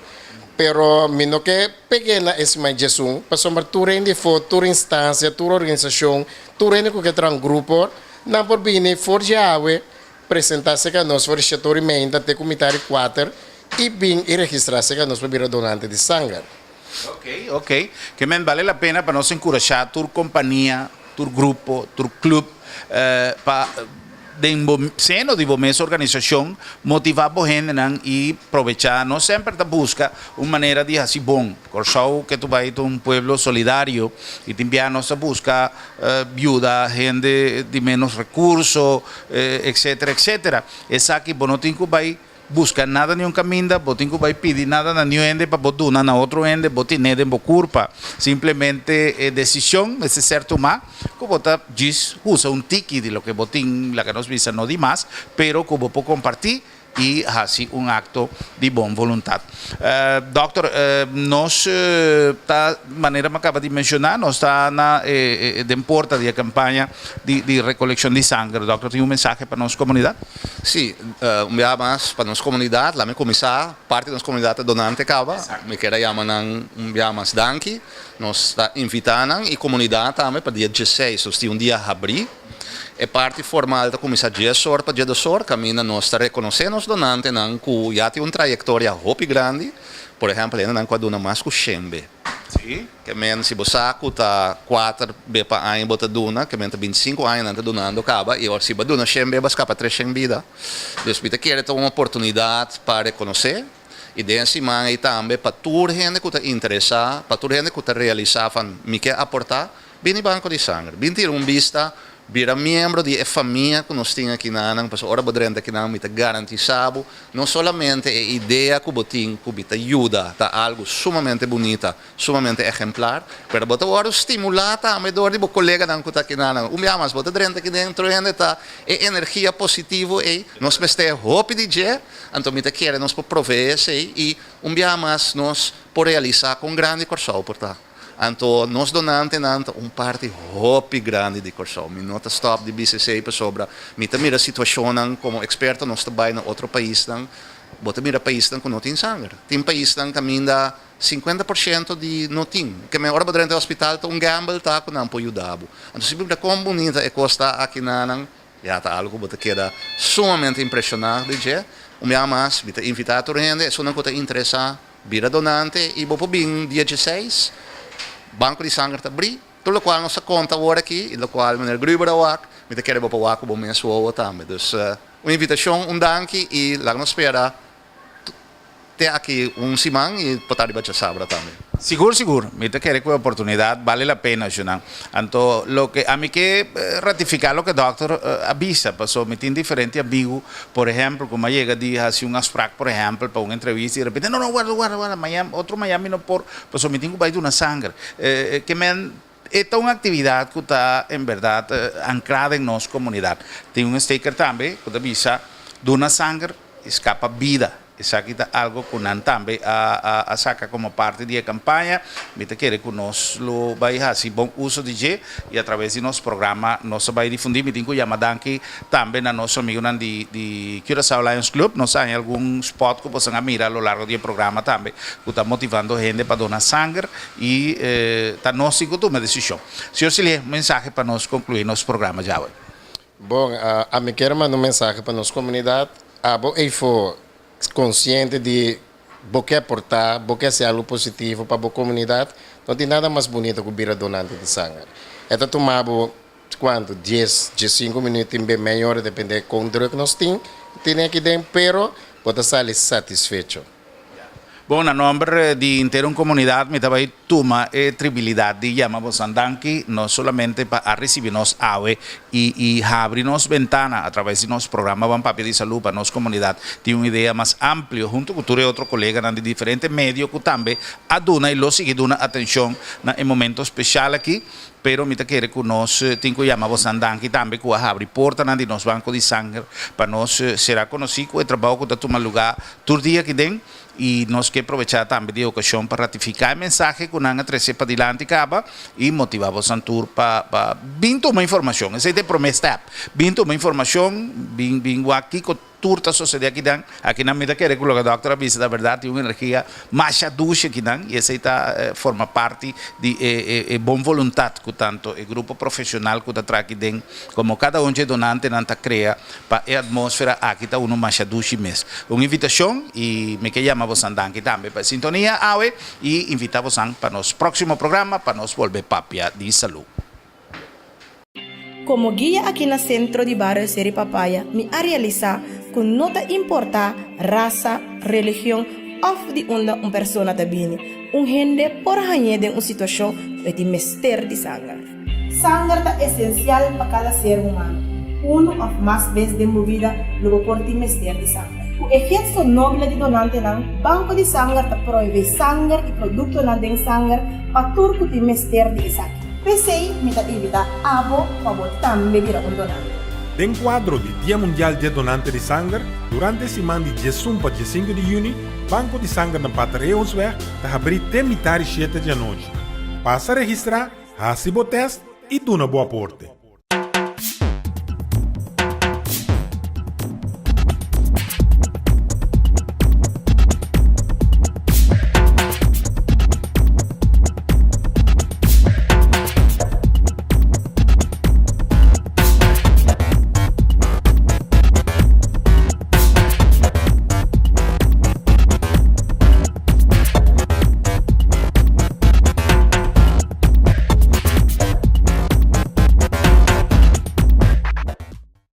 Pero mi no ke peg'é na e siman di djesun pasobra tur hende for, tur instansia, tur organisashon, tur hende ku ke traha un grupo, nan por bini for djawe presentá serka nos for di shetor i meinta te ku mitar di kuater i bin i registrá serka nos pa bira donante di sanger. Ok, ok. Ke men bale la pena pa nos enkurashá tur kompania, tur grupo, tur klup pa den bo seno di bo mes organisashon motivá bo hendenan i probechá. Nos semper ta buska un manera di hasi bon. Kòrsou ke tu bai ta un pueblo solidario i tin bia nos ta buska yuda hende di ménos rekurso, etcetera, etcetera. Esaki bo no tin ku bai Buska nada niun kaminda, bo tin ku bai pidi nada na niun hende pa bo duna na otro hende, bo tin'é den bo kurpa. Simplemente e desishon mester ser tumá ku bo ta djis usa un tiki di loke bo tin, laga nos bisa no di mas, pero ku bo por kompartí i hasi un akto di bon boluntat. Dòkter, nos ta, manera mi a kaba di menshoná, nos ta na e den porta di e kampaña di rekolekshon di sanger. Dòkter tin un mensahe pa nos komunidat? Sí, un biaha mas pa nos komunidat, laat mi kuminsá, parti di nos komunidat ta donante kaba, mi kier a yama nan un biaha mas danki, nos ta invitá nan i komunidat tambe pa dia dieseis, nos tin un dia habrí, e parti formal ta kuminsá dies or pa diesdos or, kaminda nos ta rekonosé nos donantenan ku ya tin un trayektoria hopi grandi, por ehèmpel hendenan ku a duna mas ku shen be. Sí. Ke men si bo sa ku ta kuater be pa aña bo ta duna, ke men ta bintisinku aña nan ta dunando kaba i ora si bo a duna shen be bo a skapa tres shen bida. Dus mi ta kere ta un oportunidat pa rekonosé i den e siman ei tambe pa tur hende ku ta interesá, pa tur hende ku ta realisá van mi ke aportá, bini Banko di Sanger, bin tira un bista Bira miembro di e famia ku nos tin akinanan, pasobra ora bo drenta akinan mi ta garantisá bo no solamente e idea ku bo tin ku mi ta yuda ta algu sumamente bunita, sumamente ehemplar, pero bo ta wòrdu stimulá tambe dor di bo koleganan ku ta akinanan. Un bia mas, bo ta drenta aki dentro hende ta e energia positivo ei, nos mester hopi di dje, anto mi ta kere nos por proveé esei i un bia mas nos por realisá kon grandi Kòrsou por ta. Anto nos donantenan ta un parti hopi grandi di Kòrsou. Mi no ta stòp di bisa esei pasobra mi ta mira situashonnan komo eksperto nos ta bai na otro paisnan. Bo ta mira paisnan ku no tin sanger. Tin paisnan kaminda 50% di no tin. Ke men ora bo drenta e hospital ta un gamble ta ku nan por yuda bo. Anto si bo mira kon bunita e kos ta aki nanan, ya ta algu ku bo ta keda sumamente impreshoná di dje. Un bia mas mi ta invitá tur hende, esunnan ku ta interesá, bira donante i bo por bin dia dieseis. Banko di sanger ta brí. Tur lokual nos a konta awor aki i lokual meneer Gruber a wak, mi ta kere bo por wak ku bo mes wowo tambe. Dus un invitashon, un danki i laga nos spera te aki un siman i por ta riba djasabra tambe. Sigur sigur, mi ta kere ku e oportunidat bale la pena shunan. Anto loke ami ke ratifiká loke dòkter a bisa, paso mi tin diferente amigu, por ehèmpel ku mi a yega di hasi un afsprak por ehèmpel pa un entrevista i de repente no no warda warda warda mañan otro mañan mi no por paso mi tin ku bai duna sanger. Ke men e ta un aktividat ku ta en bèrdat ankrá den nos komunidat. Tin un sticker tambe ku ta bisa duna sanger i skapa bida. Esaki ta algo ku nan tambe a a saka komo parti di e kampaña. Mi ta kere ku nos lo bai hasi bon uso di dje i atraves di nos programa nos ta bai difundí. Mi tin ku yama danki tambe na nos amigunan di di Curaçao Lions Club. Nos a haña algun spòt ku boso a mira a lo largo di e programa tambe ku ta motivando hende pa dona sanger i ta nos tin ku tuma desishon. Señor Silié, un mensahe pa nos konkluí nos programa djawe. Bon, ami kier manda un mensahe pa nos komunidat. Abo eyfo konsiente di bo ke aportá, bo ke hasi algu positivo pa bo komunidat, no tin nada mas bunito ku bira donante di sanger. E ta tuma bo kuantu, dies, diesinku minüt, tin be mei ora, depende kon drùk nos tin, tene aki den, pero bo ta sali satisfecho. Bon, na nomber di henter un comunidad mi ta bay tuma e tribilidad di yama bosan danki, no solamente pa a ricibi nos awe y y habri nos bentana a traves di nos programa Ban Papia di Salud pa nos comunidad tin un idea mas amplio hunto cu tur e otro coleganan di diferente medio cu tambe a duna y lo sigui duna atencion na e momento special aki. Pero mi ta kere ku nos tin ku yama bosnan danki tambe ku a habri portanan di nos banko di sanger pa nos sera konosí ku e trabou ku ta tuma lugá tur dia aki den i nos ke probechá tambe di e okashon pa ratifiká e mensahe ku nan a trese padilanti kaba i motivá bosnan tur pa pa bin tuma informashon. Esei ta e promé stèp, bin tuma informashon, bin bin wak kiko. Tur ta sosode akinan. Akinan mi ta kere ku loke dòkter a bisa ta bèrdat, tin un energia masha dushi akinan i esei ta forma parti di e e bon voluntat ku tanto e grupo profeshonal ku ta traha aki den komo kada un dje donantenan ta krea pa e atmósfera aki ta unu masha dushi mes. Un invitashon i mi ke yama bosan danki tambe pa e sintonia awe i invita bosan pa nos próksimo programa pa nos bolbe papia di salú. Komo guia aki na Sentro di Bario Seri Papaya mi a realisá ku no ta importá rasa, religion òf di unda un persona ta bini, un hende por hañ'é den un situashon ku e tin mester di sanger. Sanger ta esensial pa kada ser humano. Unu òf mas bes den bo bida lo bo por tin mester di sanger. Ku e gesto noble di donantenan, Banko di Sanger ta proveé sanger i produktonan den sanger pa tur ku tin mester di esaki. P'esei mi ta invitá abo pa bo tambe bira un donante. Den kuadro di Dia Mundial dje Donante di Sanger, durante e siman di diesun pa diesinku di yüni, Banko di Sanger na Pater Eeuwsweg ta habrí te mitar i shete di anochi. Pasa registrá, hasi bo tèst i duna bo aporte.